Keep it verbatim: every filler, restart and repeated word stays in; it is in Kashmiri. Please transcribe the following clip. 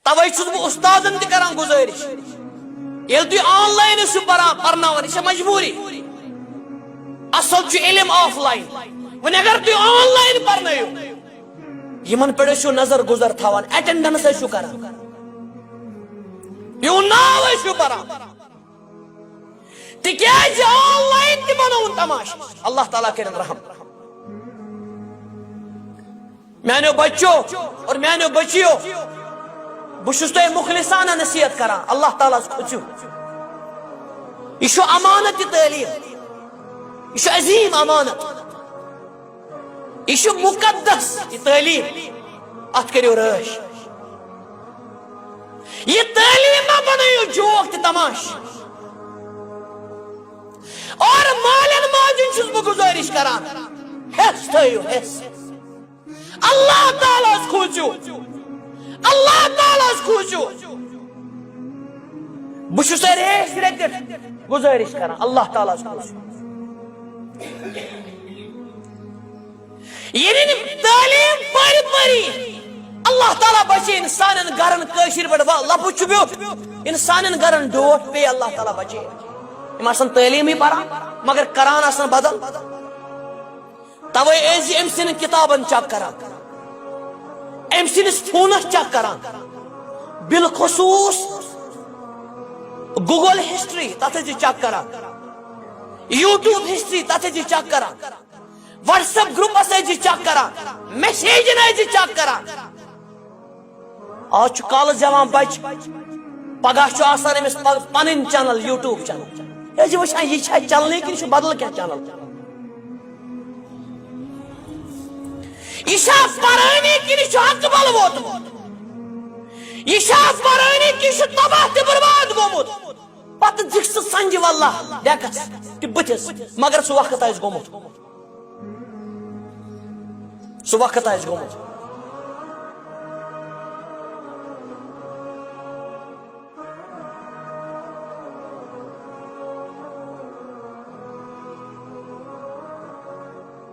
توے چھُس بہٕ استادن تہِ کران گزٲرِش، ییٚلہِ تُہۍ آن لاین ٲسِو پران، پرناوان، یہِ چھےٚ مجبوٗری۔ اصل چھُ علم آف لاین۔ وۄنۍ اگر تُہۍ آن لاین پرنٲیِو، یِمن پٮ۪ٹھ ٲسِو نظر گُزر تھاوان، اٹینڈنس ٲسِو کران، یِہُنٛد ناو ٲسِو پران، تِکیازِ آن لاین تہِ بنووُن تماشہٕ۔ اللہ تعالیٰ کٔرِن رحم۔ میانیو بچو اور میانیو بچیو، بہٕ چھُس تۄہہِ مخلصانہ نصیحت کران، اللہ تعالیٰ ہس کھوژِو۔ یہِ چھُ امانت، یہِ تعلیٖم، یہِ چھُ عظیٖم امانت، یہِ چھُ مقدس، یہِ تعلیٖم۔ اتھ کٔرِو رٲچھ، یہِ تعلیٖم مہ بنٲیِو جوک تہٕ تماشہٕ۔ اور مالٮ۪ن ماجٮ۪ن چھُس بہٕ گزٲرِش کران، حٮ۪س تھٲیِو، حٮ۪س۔ اللہ تعالیٰ ہس کھوژِو، اللہ تعالیٰ ہس کھوژِو۔ بہٕ چھُس تۄہہِ ریش رٔٹِتھ گزٲرِش کران، اللہ تعالیٰ ہس کھوژِو۔ ییٚلہِ نہٕ تعلیٖم پٔرۍ پٔری، اللہ تعالیٰ بچٲیِن سانٮ۪ن گرن، کٲشِر پٲٹھۍ وا-، لفظ چھُ بیوٚٹھ، ییٚلہِ سانٮ۪ن گرن ڈوٹھ پیٚیہِ، اللہ تعالیٰ بچٲیِن۔ یِم آسن تعلیٖمٕے پران، مگر کران آسن بدل۔ توے ٲسۍ زِ أمۍ سٕنٛدٮ۪ن کِتابن چیک کران، أمۍ سٕنٛدِس فونس چیک کران، بالخصوص گوگل ہسٹری، تتھ ٲسۍ زِ چیک کران، یوٹیوب ہسٹری، تتھ ٲسۍ زِ چیک کران، واٹس ایپ گروپس ٲسۍ زِ چیک کران، میسیجن ٲسۍ زِ چیک کران۔ آز چھُ کالہٕ زٮ۪وان بچہِ، پگاہ چھُ آسان أمِس پگ-، پنٕنۍ چینل، یوٹیوب چینل۔ یہِ چھِ وٕچھان، یہِ چھا چینلٕے کِنہٕ یہِ چھُ بدل کینٛہہ چینل؟ یہِ چھا پرٲنی کِنہٕ یہِ چھُ اکبل ووتمُت؟ یہِ چھا پرٲنی کِنہٕ یہِ چھُ تباہ تہٕ برباد گوٚمُت؟ پتہٕ دِکھ ژٕ سنجہِ واللہ ڈیکس تہٕ بٕتھِس، مگر سُہ وقت آسہِ گوٚمُت۔ سُہ وقت آسہِ گوٚمُت۔